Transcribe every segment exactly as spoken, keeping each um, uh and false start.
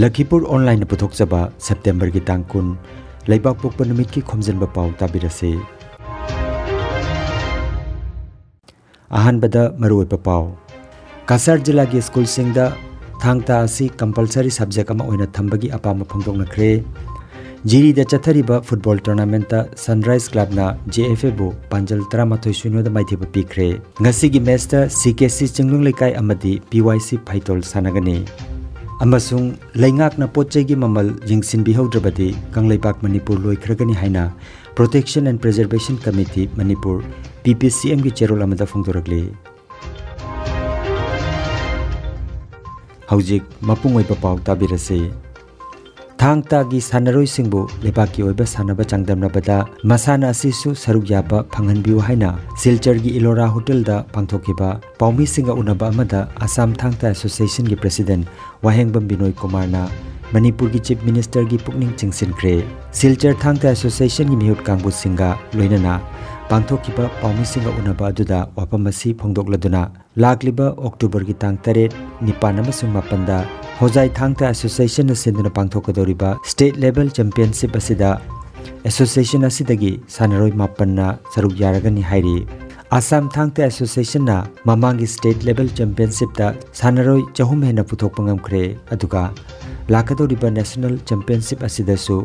ꯂꯈꯤꯄꯨꯔ ꯑꯣꯟꯂꯥꯏꯟꯅ ꯄꯨꯊꯣꯛꯆꯕ ꯁꯦꯞꯇꯦꯝꯕꯔꯒꯤ ꯇꯥꯡ ꯀꯨꯟ, ꯂꯩꯕꯥꯛꯄꯣꯛꯄ ꯅꯨꯃꯤꯠꯀꯤ ꯈꯣꯝꯖꯤꯟꯕ ꯄꯥꯎ ꯇꯥꯕꯤꯔꯁꯤ꯫ ꯑꯍꯥꯟꯕꯗ ꯃꯔꯨꯑꯣꯏꯕ ꯄꯥꯎ꯫ ꯀꯁꯥꯔ ꯖꯤꯂꯥꯒꯤ ꯁ꯭ꯀꯨꯜꯁꯤꯡꯗ ꯊꯥꯡ ꯇꯥ ꯑꯁꯤ ꯀꯝꯄꯜꯁꯔꯤ ꯁꯕꯖꯦꯛ ꯑꯃ ꯑꯣꯏꯅ ꯊꯝꯕꯒꯤ ꯑꯄꯥꯝꯕ ꯐꯣꯡꯗꯣꯛꯅꯈ꯭ꯔꯦ꯫ ꯖꯤꯔꯤꯗ ꯆꯠꯊꯔꯤꯕ ꯐꯨꯠꯕꯣꯜ ꯇꯣꯔꯅꯥꯃꯦꯟꯠꯇ ꯁꯟꯔꯥꯏꯖ ꯀ꯭ꯂꯕꯅ ꯖꯦ ꯑꯦꯐ ꯑꯦꯕꯨ ꯄꯥꯟꯖꯜ ꯇꯔꯥꯃꯥꯊꯣꯏ ꯁꯤꯅꯣꯗ ꯃꯥꯏꯊꯤꯕ ꯄꯤꯈ꯭ꯔꯦ꯫ ꯉꯁꯤꯒꯤ ꯃꯦꯆꯇ ꯁꯤ ꯀꯦ ꯁꯤ ꯆꯤꯡꯅꯨꯡ ꯂꯩꯀꯥꯏ ꯑꯃꯗꯤ ꯄꯤ ꯋꯥꯏ ꯁꯤ ꯐꯩꯇꯣꯜ ꯁꯥꯟꯅꯒꯅꯤ꯫ ꯑꯃꯁꯨꯡ ꯂꯩꯉꯥꯛꯅ ꯄꯣꯠ ꯆꯩꯒꯤ ꯃꯃꯜ ꯌꯦꯡꯁꯤꯟꯕꯤꯍꯧꯗ꯭ꯔꯕꯗꯤ ꯀꯪꯂꯩꯄꯥꯛ ꯃꯅꯤꯄꯨꯔ ꯂꯣꯏꯈ꯭ꯔꯒꯅꯤ ꯍꯥꯏꯅ Protection and Preservation Committee Manipur, ꯄꯤ ꯄꯤ ꯁꯤ ꯑꯦꯝꯒꯤ ꯆꯦꯔꯣꯜ ꯑꯃꯗ ꯐꯣꯡꯗꯣꯔꯛꯂꯤ꯫ ꯍꯧꯖꯤꯛ ꯃꯄꯨꯡ ꯑꯣꯏꯕ ꯄꯥꯎ ꯇꯥꯕꯤꯔꯁꯤ꯫ ꯊꯥꯡ ꯇꯥꯒꯤ ꯁꯥꯟꯅꯔꯣꯏꯁꯤꯡꯕꯨ ꯂꯩꯕꯥꯛꯀꯤ ꯑꯣꯏꯕ ꯁꯥꯟꯅꯕ ꯆꯥꯡꯗꯝꯅꯕꯗ ꯃꯁꯥꯟꯅ ꯑꯁꯤꯁꯨ ꯁꯔꯨꯛ ꯌꯥꯕ ꯐꯪꯍꯟꯕꯤꯌꯨ ꯍꯥꯏꯅ ꯁꯤꯜꯆꯔꯒꯤ ꯏꯂꯣꯔꯥ ꯍꯣꯇꯦꯜꯗ ꯄꯥꯡꯊꯣꯛꯈꯤꯕ ꯄꯥꯎꯃꯤꯁꯤꯡꯒ ꯎꯅꯕ ꯑꯃꯗ ꯑꯁꯥꯝ ꯊꯥꯡ ꯇꯥ ꯑꯦꯁꯣꯁꯤꯌꯦꯁꯟꯒꯤ ꯄ꯭ꯔꯦꯁꯤꯗꯦꯟꯠ ꯋꯥꯍꯦꯡꯕꯝ ꯕꯤꯅꯣꯏ ꯀꯨꯃꯥꯔꯅ ꯃꯅꯤꯄꯨꯔꯒꯤ ꯆꯤꯐ ꯃꯤꯅꯤꯁꯇꯔꯒꯤ ꯄꯨꯛꯅꯤꯡ ꯆꯤꯡꯁꯤꯟꯈ꯭ꯔꯦ꯫ ꯁꯤꯜꯆꯔ ꯊꯥꯡ ꯇꯥ ꯑꯦꯁꯣꯁꯤꯌꯦꯁꯟꯒꯤ ꯃꯤꯍꯨꯠ ꯀꯥꯡꯕꯨꯁꯤꯡꯒ ꯂꯣꯏꯅꯅ ꯄꯥꯡꯊꯣꯛꯈꯤꯕ ꯄꯥꯎꯃꯤꯁꯤꯡꯒ ꯎꯅꯕ ꯑꯗꯨꯗ ꯋꯥꯐꯝ ꯑꯁꯤ ꯐꯣꯡꯗꯣꯛꯂꯗꯨꯅ, ꯂꯥꯛꯂꯤꯕ ꯑꯣꯛꯇꯣꯕꯔꯒꯤ ꯇꯥꯡ ꯇꯔꯦꯠ, ꯅꯤꯄꯥꯟ ꯑꯃꯁꯨꯡ ꯃꯥꯄꯟꯗ ꯍꯣꯖꯥꯏ ꯊꯥꯡ ꯇꯥ ꯑꯦꯁꯣꯁꯤꯌꯦꯁꯟꯅ ꯁꯤꯟꯗꯨꯅ ꯄꯥꯡꯊꯣꯛꯀꯗꯧꯔꯤꯕ ꯁ꯭ꯇꯦꯠ ꯂꯦꯚꯦꯜ ꯆꯦꯝꯄꯤꯌꯟꯁꯤꯞ ꯑꯁꯤꯗ ꯑꯦꯁꯣꯁꯤꯌꯦꯁꯟ ꯑꯁꯤꯗꯒꯤ ꯁꯥꯟꯅꯔꯣꯏ ꯃꯥꯄꯟꯅ ꯁꯔꯨꯛ ꯌꯥꯔꯒꯅꯤ ꯍꯥꯏꯔꯤ꯫ ꯑꯁꯥꯝ ꯊꯥꯡ ꯇꯥ ꯑꯦꯁꯣꯁꯤꯌꯦꯁꯟꯅ ꯃꯃꯥꯡꯒꯤ ꯁ꯭ꯇꯦꯠ ꯂꯦꯚꯦꯜ ꯆꯦꯝꯄꯤꯌꯟꯁꯤꯞꯇ ꯁꯥꯟꯅꯔꯣꯏ ꯆꯍꯨꯝ ꯍꯦꯟꯅ ꯄꯨꯊꯣꯛꯄ ꯉꯝꯈ꯭ꯔꯦ꯫ ꯑꯗꯨꯒ ꯂꯥꯛꯀꯗꯧꯔꯤꯕ ꯅꯦꯁꯅꯦꯜ ꯆꯦꯝꯄꯤꯌꯟꯁꯤꯞ ꯑꯁꯤꯗꯁꯨ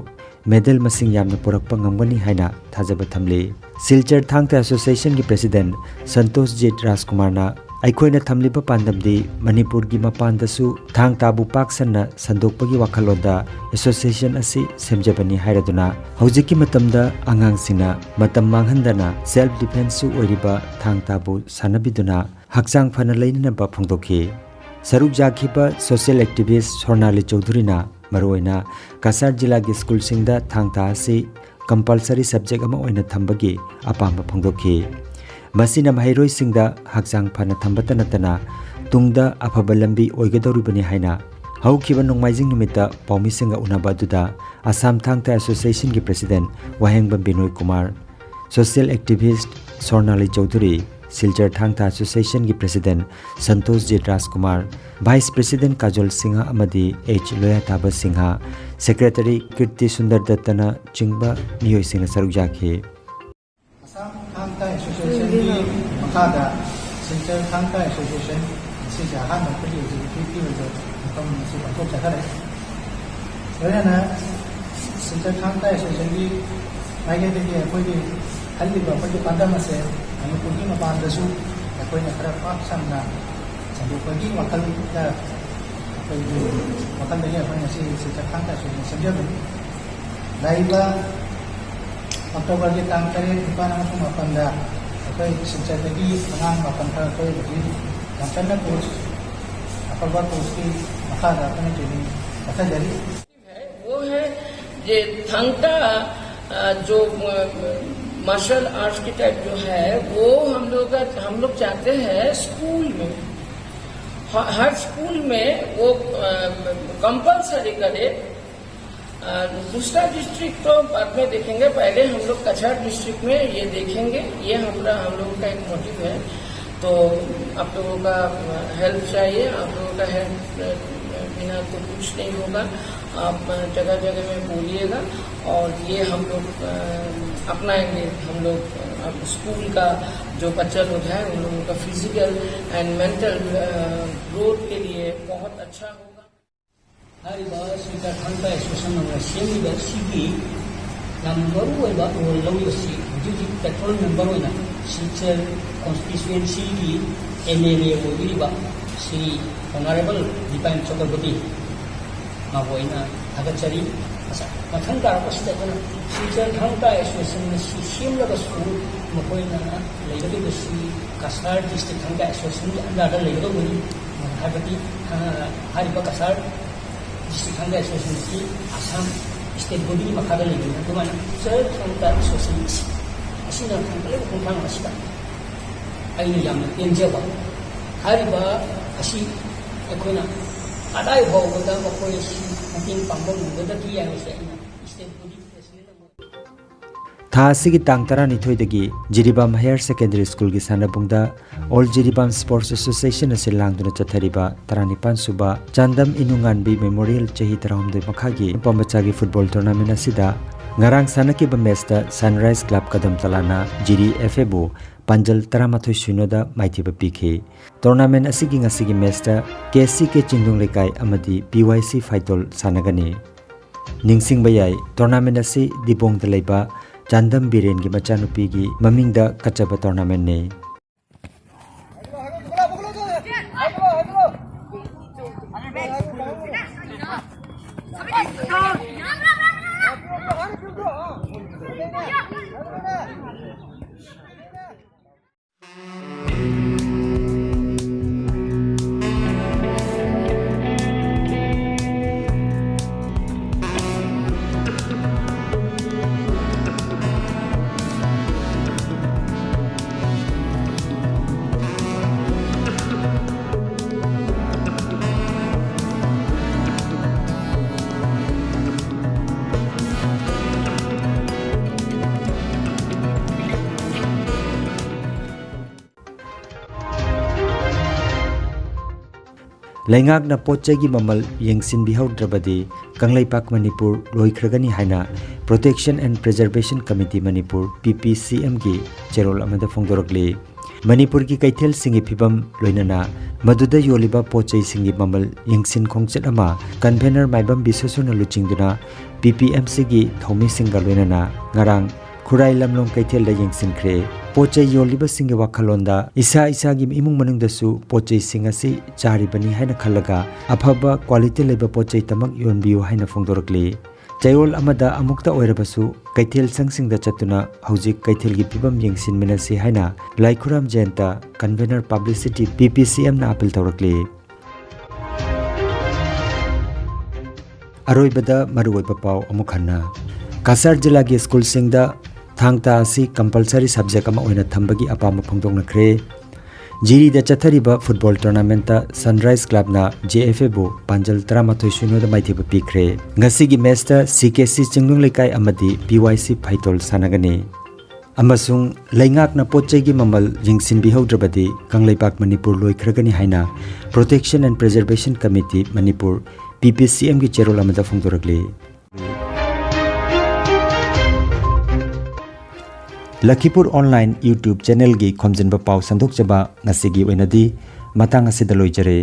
ꯃꯦꯗꯜ ꯃꯁꯤꯡ ꯌꯥꯝꯅ ꯄꯨꯔꯛꯄ ꯉꯝꯒꯅꯤ ꯍꯥꯏꯅ ꯊꯥꯖꯕ ꯊꯝꯂꯤ꯫ ꯁꯤꯜꯆꯔ ꯊꯥꯡ ꯇꯥ ꯑꯦꯁꯣꯁꯤꯌꯦꯁꯟꯒꯤ ꯄ꯭ꯔꯦꯁꯤꯗꯦꯟꯠ ꯁꯟꯇꯣꯁꯖꯤꯠ ꯔꯥꯖꯀꯨꯃꯥꯔꯅ, "ꯑꯩꯈꯣꯏꯅ ꯊꯝꯂꯤꯕ ꯄꯥꯟꯗꯝꯗꯤ ꯃꯅꯤꯄꯨꯔꯒꯤ ꯃꯄꯥꯟꯗꯁꯨ ꯊꯥꯡ ꯇꯥꯕꯨ ꯄꯥꯛ ꯁꯟꯅ ꯁꯟꯗꯣꯛꯄꯒꯤ ꯋꯥꯈꯜꯂꯣꯟꯗ ꯑꯦꯁꯣꯁꯤꯌꯦꯁꯟ ꯑꯁꯤ ꯁꯦꯝꯖꯕꯅꯤ" ꯍꯥꯏꯔꯗꯨꯅ, ꯍꯧꯖꯤꯛꯀꯤ ꯃꯇꯝꯗ ꯑꯉꯥꯡꯁꯤꯡꯅ ꯃꯇꯝ ꯃꯥꯡꯍꯟꯗꯅ ꯁꯦꯜꯐ ꯗꯤꯐꯦꯟꯁꯁꯨ ꯑꯣꯏꯔꯤꯕ ꯊꯥꯡ ꯇꯥꯕꯨ ꯁꯥꯟꯅꯕꯤꯗꯨꯅ ꯍꯛꯆꯥꯡ ꯐꯅ ꯂꯩꯅꯅꯕ ꯐꯣꯡꯗꯣꯛꯈꯤ꯫ ꯁꯔꯨꯛ ꯌꯥꯈꯤꯕ ꯁꯣꯁꯤꯌꯦꯜ ꯑꯦꯛꯇꯤꯚꯤꯁ꯭ꯠ ꯁꯣꯔꯅꯥꯂꯤ ꯆꯧꯙꯨꯔꯤꯅ ꯃꯔꯨꯑꯣꯏꯅ ꯀꯁꯥꯔ ꯖꯤꯂꯥꯒꯤ ꯁ꯭ꯀꯨꯜꯁꯤꯡꯗ ꯊꯥꯡ ꯇꯥ ꯑꯁꯤ ꯀꯝꯄꯜꯁꯔꯤ ꯁꯕꯖꯦꯛ ꯑꯃ ꯑꯣꯏꯅ ꯊꯝꯕꯒꯤ ꯑꯄꯥꯝꯕ ꯐꯣꯡꯗꯣꯛꯈꯤ꯫ ꯃꯁꯤꯅ ꯃꯍꯩꯔꯣꯏꯁꯤꯡꯗ ꯍꯛꯆꯥꯡ ꯐꯅ ꯊꯝꯕꯇ ꯅꯠꯇꯅ ꯇꯨꯡꯗ ꯑꯐꯕ ꯂꯝꯕꯤ ꯑꯣꯏꯒꯗꯧꯔꯤꯕꯅꯤ ꯍꯥꯏꯅ ꯍꯧꯈꯤꯕ ꯅꯣꯡꯃꯥꯏꯖꯤꯡ ꯅꯨꯃꯤꯠꯇ ꯄꯥꯎꯃꯤꯁꯤꯡꯒ ꯎꯅꯕ ꯑꯗꯨꯗ ꯑꯁꯥꯝ ꯊꯥꯡ ꯇꯥ ꯑꯦꯁꯣꯁꯤꯌꯦꯁꯟꯒꯤ ꯄ꯭ꯔꯦꯁꯤꯗꯦꯟꯠ ꯋꯥꯍꯦꯡꯕꯝ ꯕꯤꯅꯣꯏ ꯀꯨꯃꯥꯔ, ꯁꯣꯁꯤꯌꯦꯜ ꯑꯦꯛꯇꯤꯚꯤꯁ꯭ꯠ ꯁꯣꯔꯅꯥꯂꯤ ꯆꯧꯙꯨꯔꯤ, ꯁꯤꯜꯆꯔ ꯊꯥꯡ ꯇꯥ ꯑꯦꯁꯣꯁꯤꯌꯦꯁꯟꯒꯤ ꯄ꯭ꯔꯦꯁꯤꯗꯦꯟꯠ ꯁꯟꯇꯣꯁ ꯖꯤꯠ ꯔꯥꯖꯀꯨꯃꯥꯔ, ꯚꯥꯏꯁ ꯄ꯭ꯔꯦꯁꯤꯗꯦꯟꯠ ꯀꯥꯖꯣꯜ ꯁꯤꯡꯍ ꯑꯃꯗꯤ ꯑꯩꯆ ꯂꯣꯌꯥꯇꯥꯕ ꯁꯤꯡꯍ, ꯁꯦꯀ꯭ꯔꯦꯇꯔꯤ ꯀꯤꯔꯇꯤ ꯁꯨꯟꯗꯔ ꯗꯠꯇꯅ ꯆꯤꯡꯕ ꯃꯤꯑꯣꯏꯁꯤꯡꯅ ꯁꯔꯨꯛ ꯌꯥꯈꯤ꯫ ꯑꯁꯥꯝ ꯊꯥꯡ ꯇꯥ ꯑꯦꯁꯣꯁꯤꯌꯦꯁꯟꯒꯤ ꯃꯈꯥꯗ ꯁꯤꯜꯆꯔ ꯊꯥꯡ ꯇꯥ ꯑꯦꯁꯣꯁꯤꯌꯦꯁꯟ ꯑꯁꯤꯁꯦ ꯑꯍꯥꯟꯕ ꯑꯩꯈꯣꯏꯒꯤ ꯑꯦꯛꯖꯤꯀ꯭ꯌꯨꯇꯤꯚꯀꯤ ꯑꯣꯏꯕ ꯃꯐꯝ ꯑꯁꯤ ꯄꯥꯡꯊꯣꯛꯆꯈꯔꯦ꯫ ꯂꯣꯏꯅꯅ ꯁꯤꯜꯆꯔ ꯊꯥꯡ ꯇꯥ ꯑꯦꯁꯣꯁꯤꯌꯦꯁꯟꯒꯤ ꯃꯥꯏꯀꯩꯗꯒꯤ ꯑꯩꯈꯣꯏꯒꯤ ꯈꯜꯂꯤꯕ ꯑꯩꯈꯣꯏꯒꯤ ꯄꯥꯟꯗꯝ ꯑꯁꯦ ꯃꯅꯤꯄꯨꯔꯒꯤ ꯃꯄꯥꯟꯗꯁꯨ ꯑꯩꯈꯣꯏꯅ ꯈꯔ ꯄꯥꯛ ꯁꯟꯅ ꯁꯟꯗꯣꯛꯄꯒꯤ ꯋꯥꯈꯜꯗ ꯑꯩꯈꯣꯏꯒꯤ ꯋꯥꯈꯜꯗꯒꯤ ꯑꯩꯈꯣꯏ ꯉꯁꯤ ꯁꯤꯜꯆꯔ ꯊꯥꯡ ꯇꯥ ꯑꯦꯁꯣꯁꯤꯌꯦꯁꯟ ꯁꯦꯝꯖꯕꯅꯤ꯫ ꯂꯥꯛꯏꯕ ꯑꯣꯛꯇꯣꯕꯔꯒꯤ ꯇꯥꯡ ꯇꯔꯦꯠ, ꯅꯤꯄꯥꯜ ꯑꯃꯁꯨꯡ ꯃꯥꯄꯜꯗ ꯑꯩꯈꯣꯏ ꯁꯤꯜꯆꯔꯗꯒꯤ ꯑꯉꯥꯡ ꯃꯥꯄꯜ ꯈꯔ ꯑꯩꯈꯣꯏ ꯍꯧꯖꯤꯛ ꯌꯥꯝ ꯀꯟꯅ ꯀꯣꯔꯁ, ꯑꯐꯕ ꯀꯣꯔꯁꯀꯤ ꯃꯈꯥꯗ ꯑꯩꯈꯣꯏꯅ ꯇ꯭ꯔꯦꯅꯤꯡ ꯆꯠꯊꯖꯔꯤ꯫ वो है ये थांगटा, अ, जो मार्शल आर्ट्स की टाइप जो है, वो हम लोग का हम लोग चाहते हैं स्कूल में, ह- हर स्कूल में वो कंपलसरी करे। अ, दूसरा डिस्ट्रिक्ट तो बाद में देखेंगे, पहले हम लोग कछार डिस्ट्रिक्ट में ये देखेंगे। ये हमारा हम लोगों का एक मोटिव है। तो आप लोगों का हेल्प चाहिए, आप लोगों का हेल्प बिना तो कुछ नहीं होगा। आप जगह जगह में बोलिएगा और ये हम लोग अ, अपनाएंगे। हम लोग अब स्कूल का जो बच्चा लोग हैं उन लोगों का फिजिकल एंड मेंटल ग्रोथ के लिए बहुत अच्छा होगा। ꯍꯥꯏꯔꯤꯕ ꯁꯤꯜꯆꯔ ꯊꯥꯡ ꯇꯥ ꯑꯦꯁꯣꯁꯤꯌꯦꯁꯟ ꯑꯃꯅ ꯁꯦꯝꯂꯤꯕ ꯑꯁꯤꯒꯤ ꯌꯥꯝꯅ ꯃꯔꯨ ꯑꯣꯏꯕ ꯔꯣꯜ ꯂꯧꯔꯤꯕꯁꯤ ꯍꯧꯖꯤꯛ ꯍꯧꯖꯤꯛ ꯄꯦꯇ꯭ꯔꯣꯜ ꯃꯦꯝꯕꯔ ꯑꯣꯏꯅ ꯁꯤꯜꯆꯔ ꯀꯣꯟꯁꯇꯤꯇ꯭ꯌꯨꯑꯦꯟꯁꯤꯒꯤ ꯑꯦꯝ ꯑꯦꯜ ꯑꯦ ꯑꯣꯏꯕꯤꯔꯤꯕ ꯁ꯭ꯔꯤ ꯑꯣꯅꯔꯦꯕꯜ ꯗꯤꯄꯥꯏꯟ ꯆꯀ꯭ꯔꯕꯔꯇꯤ ꯃꯈꯣꯏꯅ ꯊꯥꯒꯠꯆꯔꯤ꯫ ꯃꯊꯪ ꯇꯥꯔꯛꯄꯁꯤꯗ ꯑꯩꯈꯣꯏꯅ ꯁꯤꯜꯆꯔ ꯊꯥꯡ ꯇꯥ ꯑꯦꯁꯣꯁꯤꯌꯦꯁꯟ ꯑꯁꯤ ꯁꯦꯝꯂꯒꯁꯨ ꯃꯈꯣꯏꯅ ꯂꯩꯒꯗꯧꯔꯤꯕꯁꯤ ꯀꯁꯥꯔ ꯗꯤꯁꯇ꯭ꯔꯤꯛ ꯊꯥꯡ ꯇꯥ ꯑꯦꯁꯣꯁꯤꯌꯦꯁꯟꯒꯤ ꯑꯟꯗꯔꯗ ꯂꯩꯒꯗꯧꯕꯅꯤ꯫ ꯍꯥꯏꯕꯗꯤ ꯍꯥꯏꯔꯤꯕ ꯀꯁꯥꯔ ꯗꯤꯁꯇ꯭ꯔꯤꯛ ꯊꯥꯡ ꯇꯥ ꯑꯦꯁꯣꯁꯤꯌꯦꯁꯟ ꯑꯁꯤ ꯑꯁꯥꯝ ꯁ꯭ꯇꯦꯠ ꯕꯣꯗꯤꯒꯤ ꯃꯈꯥꯗ ꯂꯩꯕꯅꯤ꯫ ꯑꯗꯨꯃꯥꯏꯅ ꯁꯤꯜꯆꯔ ꯊꯥꯡ ꯇꯥ ꯑꯦꯁꯣꯁꯤꯌꯦꯁꯟ ꯑꯁꯤꯅ ꯊꯥꯡꯒꯠꯂꯤꯕ ꯈꯣꯡꯊꯥꯡ ꯑꯁꯤꯗ ꯑꯩꯅ ꯌꯥꯝꯅ ꯄꯦꯟꯖꯕ꯫ ꯍꯥꯏꯔꯤꯕ ꯑꯁꯤ ꯑꯩꯈꯣꯏꯅ ꯀꯗꯥꯏ ꯐꯥꯎꯕꯗ ꯃꯈꯣꯏ ꯑꯁꯤ ꯃꯇꯦꯡ ꯄꯥꯡꯕ ꯉꯝꯒꯗꯒꯦ ꯍꯥꯏꯕꯁꯦ ꯑꯩꯅ ꯁ꯭ꯇꯦꯠ ꯕꯣꯗꯤ ꯄ꯭ꯔꯦꯁꯤꯗꯦꯟꯠ ꯑꯃ ꯊꯥ ꯑꯁꯤꯒꯤ ꯇꯥꯡ ꯇꯔꯥꯅꯤꯊꯣꯏꯗꯒꯤ ꯖꯤꯔꯤꯕꯥꯝ ꯍꯥꯌꯔ ꯁꯦꯀꯦꯟꯗꯔꯤ ꯁ꯭ꯀꯨꯜꯒꯤ ꯁꯥꯟꯅꯕꯨꯡꯗ ꯑꯣꯜ ꯖꯤꯔꯤꯕꯥꯝ ꯁ꯭ꯄꯣꯔꯠꯁ ꯑꯦꯁꯣꯁꯤꯌꯦꯁꯟ ꯑꯁꯤ ꯂꯥꯡꯗꯨꯅ ꯆꯠꯊꯔꯤꯕ ꯇꯔꯥꯅꯤꯄꯥꯟ ꯁꯨꯕ ꯆꯥꯟꯗꯝ ꯏꯅꯨꯉꯥꯟꯕꯤ ꯃꯦꯃꯣꯔꯤꯌꯦꯜ ꯆꯍꯤ ꯇꯔꯥꯍꯨꯝꯗꯣꯏ ꯃꯈꯥꯒꯤ ꯅꯨꯄꯥ ꯃꯆꯥꯒꯤ ꯐꯨꯠꯕꯣꯜ ꯇꯣꯔꯅꯥꯃꯦꯟ ꯑꯁꯤꯗ ꯉꯔꯥꯡ ꯁꯥꯟꯅꯈꯤꯕ ꯃꯦꯆꯇ ꯁꯟꯔꯥꯏꯖ ꯀ꯭ꯂꯕ ꯀꯗꯝꯇꯂꯥꯅ ꯖꯤꯔꯤ ꯑꯦꯐ ꯑꯦꯕꯨ ꯄꯥꯟꯖꯜ ꯇꯔꯥꯃꯥꯊꯣꯏ ꯁꯤꯅꯣꯗ ꯃꯥꯏꯊꯤꯕ ꯄꯤꯈꯤ꯫ ꯇꯣꯔꯅꯥꯃꯦꯟ ꯑꯁꯤꯒꯤ ꯉꯁꯤꯒꯤ ꯃꯦꯆꯇ ꯀꯦ ꯁꯤ ꯀꯦ ꯆꯤꯡꯅꯨꯡ ꯂꯩꯀꯥꯏ ꯑꯃꯗꯤ ꯄꯤ ꯋꯥꯏ ꯁꯤ ꯐꯥꯏꯇꯣꯜ ꯁꯥꯟꯅꯒꯅꯤ꯫ ꯅꯤꯡꯁꯤꯡꯕ ꯌꯥꯏ, ꯇꯣꯔꯅꯥꯃꯦꯟ ꯑꯁꯤ ꯗꯤꯕꯣꯡꯗ ꯂꯩꯕ ꯆꯥꯟꯗꯝ ꯕꯤꯔꯦꯟꯒꯤ ꯃꯆꯥꯅꯨꯄꯤꯒꯤ ꯃꯃꯤꯡꯗ ꯀꯠꯆꯕ ꯇꯣꯔꯅꯥꯃꯦꯟꯅꯤ꯫ ꯂꯩꯉꯥꯛꯅ ꯄꯣꯠ ꯆꯩꯒꯤ ꯃꯃꯜ ꯌꯦꯡꯁꯤꯟꯕꯤꯍꯧꯗ꯭ꯔꯕꯗꯤ ꯀꯪꯂꯩꯄꯥꯛ ꯃꯅꯤꯄꯨꯔ ꯂꯣꯏꯈ꯭ꯔꯒꯅꯤ ꯍꯥꯏꯅ Protection and Preservation Committee Manipur, ꯄꯤ ꯄꯤ ꯁꯤ ꯑꯦꯝꯒꯤ ꯆꯦꯔꯣꯜ ꯑꯃꯗ ꯐꯣꯡꯗꯣꯔꯛꯂꯤ꯫ ꯃꯅꯤꯄꯨꯔꯒꯤ ꯀꯩꯊꯦꯜꯁꯤꯡꯒꯤ ꯐꯤꯕꯝ, ꯂꯣꯏꯅꯅ ꯃꯗꯨꯗ ꯌꯣꯜꯂꯤꯕ ꯄꯣꯠ ꯆꯩꯁꯤꯡꯒꯤ ꯃꯃꯜ ꯌꯦꯡꯁꯤꯟ ꯈꯣꯡꯆꯠ ꯑꯃ ꯀꯟꯚꯦꯅꯔ ꯃꯥꯏꯕꯝ ꯕꯤꯁ꯭ꯋꯁꯨꯅ ꯂꯨꯆꯤꯡꯗꯨꯅ ꯄꯤ ꯄꯤ ꯑꯦꯝ ꯁꯤꯒꯤ ꯊꯧꯃꯤꯁꯤꯡꯒ ꯂꯣꯏꯅꯅ ꯉꯔꯥꯡ ꯈꯨꯔꯥꯏ ꯂꯝꯂꯣꯡ ꯀꯩꯊꯦꯜꯗ ꯌꯦꯡꯁꯤꯟꯈ꯭ꯔꯦ꯫ ꯄꯣꯠ ꯆꯩ ꯌꯣꯜꯂꯤꯕꯁꯤꯡꯒꯤ ꯋꯥꯈꯜꯂꯣꯟꯗ ꯏꯁꯥ ꯏꯁꯥꯒꯤ ꯏꯃꯨꯡ ꯃꯅꯨꯡꯗꯁꯨ ꯄꯣꯠ ꯆꯩꯁꯤꯡ ꯑꯁꯤ ꯆꯥꯔꯤꯕꯅꯤ ꯍꯥꯏꯅ ꯈꯜꯂꯒ ꯑꯐꯕ quality ꯂꯩꯕ ꯄꯣꯠ ꯆꯩ ꯇꯃꯛ ꯌꯣꯟꯕꯤꯌꯨ ꯍꯥꯏꯅ ꯐꯣꯡꯗꯣꯔꯛꯂꯤ꯫ ꯆꯌꯣꯜ ꯑꯃꯗ ꯑꯃꯨꯛꯇ ꯑꯣꯏꯔꯕꯁꯨ ꯀꯩꯊꯦꯜ ꯁꯪꯁꯤꯡꯗ ꯆꯠꯇꯨꯅ ꯍꯧꯖꯤꯛ ꯀꯩꯊꯦꯜꯒꯤ ꯐꯤꯕꯝ ꯌꯦꯡꯁꯤꯟꯃꯤꯟꯅꯁꯤ ꯍꯥꯏꯅ ꯂꯥꯏꯈꯨꯔꯥꯝ ꯖꯌꯟꯇ, ꯀꯟꯚꯦꯅꯔ ꯄꯕ꯭ꯂꯤꯁꯤꯇꯤ, ꯄꯤ ꯄꯤ ꯁꯤ ꯑꯦꯝꯅ ꯑꯥꯄꯤꯜ ꯇꯧꯔꯛꯂꯤ꯫ ꯑꯔꯣꯏꯕꯗ ꯃꯔꯨꯑꯣꯏꯕ ꯄꯥꯎ ꯑꯃꯨꯛ ꯍꯟꯅ꯫ ꯀꯁꯥꯔ ꯖꯤꯂꯥꯒꯤ ꯁ꯭ꯀꯨꯜꯁꯤꯡꯗ ꯊꯥꯡ ꯇꯥ ꯑꯁꯤ compulsory subject ꯑꯃ ꯑꯣꯏꯅ ꯊꯝꯕꯒꯤ ꯑꯄꯥꯝꯕ ꯐꯣꯡꯗꯣꯛꯅꯈ꯭ꯔꯦ꯫ ꯖꯤꯔꯤꯗ ꯆꯠꯊꯔꯤꯕ ꯐꯨꯠꯕꯣꯜ ꯇꯣꯔꯅꯥꯃꯦꯟꯠꯇ ꯁꯟꯔꯥꯏꯖ ꯀ꯭ꯂꯕꯅ ꯖꯦ ꯑꯦꯐ ꯑꯦꯕꯨ ꯄꯥꯟꯖꯜ ꯇꯔꯥꯃꯥꯊꯣꯏ ꯁꯤꯅꯣꯗ ꯃꯥꯏꯊꯤꯕ ꯄꯤꯈ꯭ꯔꯦ꯫ ꯉꯁꯤꯒꯤ ꯃꯦꯆꯇ ꯁꯤ ꯀꯦ ꯁꯤ ꯆꯤꯡꯅꯨꯡ ꯂꯩꯀꯥꯏ ꯑꯃꯗꯤ ꯄꯤ ꯋꯥꯏ ꯁꯤ ꯐꯩꯇꯣꯜ ꯁꯥꯟꯅꯒꯅꯤ꯫ ꯑꯃꯁꯨꯡ ꯂꯩꯉꯥꯛꯅ ꯄꯣꯠ ꯆꯩꯒꯤ ꯃꯃꯜ ꯌꯦꯡꯁꯤꯟꯕꯤꯍꯧꯗ꯭ꯔꯕꯗꯤ ꯀꯪꯂꯩꯄꯥꯛ ꯃꯅꯤꯄꯨꯔ ꯂꯣꯏꯈ꯭ꯔꯒꯅꯤ ꯍꯥꯏꯅ Protection and Preservation Committee Manipur, ꯄꯤ ꯄꯤ ꯁꯤ ꯑꯦꯝꯒꯤ ꯆꯦꯔꯣꯜ ꯑꯃꯗ ꯐꯣꯡꯗꯣꯔꯛꯂꯤ꯫ ꯂꯈꯤꯄꯨꯔ ꯑꯣꯟꯂꯥꯏꯟ YouTube ꯆꯦꯅꯦꯜꯒꯤ ꯈꯣꯝꯖꯤꯟꯕ ꯄꯥꯎ ꯁꯟꯗꯣꯛꯆꯕ ꯉꯁꯤꯒꯤ ꯑꯣꯏꯅꯗꯤ ꯃꯇꯥꯡ ꯑꯁꯤꯗ ꯂꯣꯏꯖꯔꯦ꯫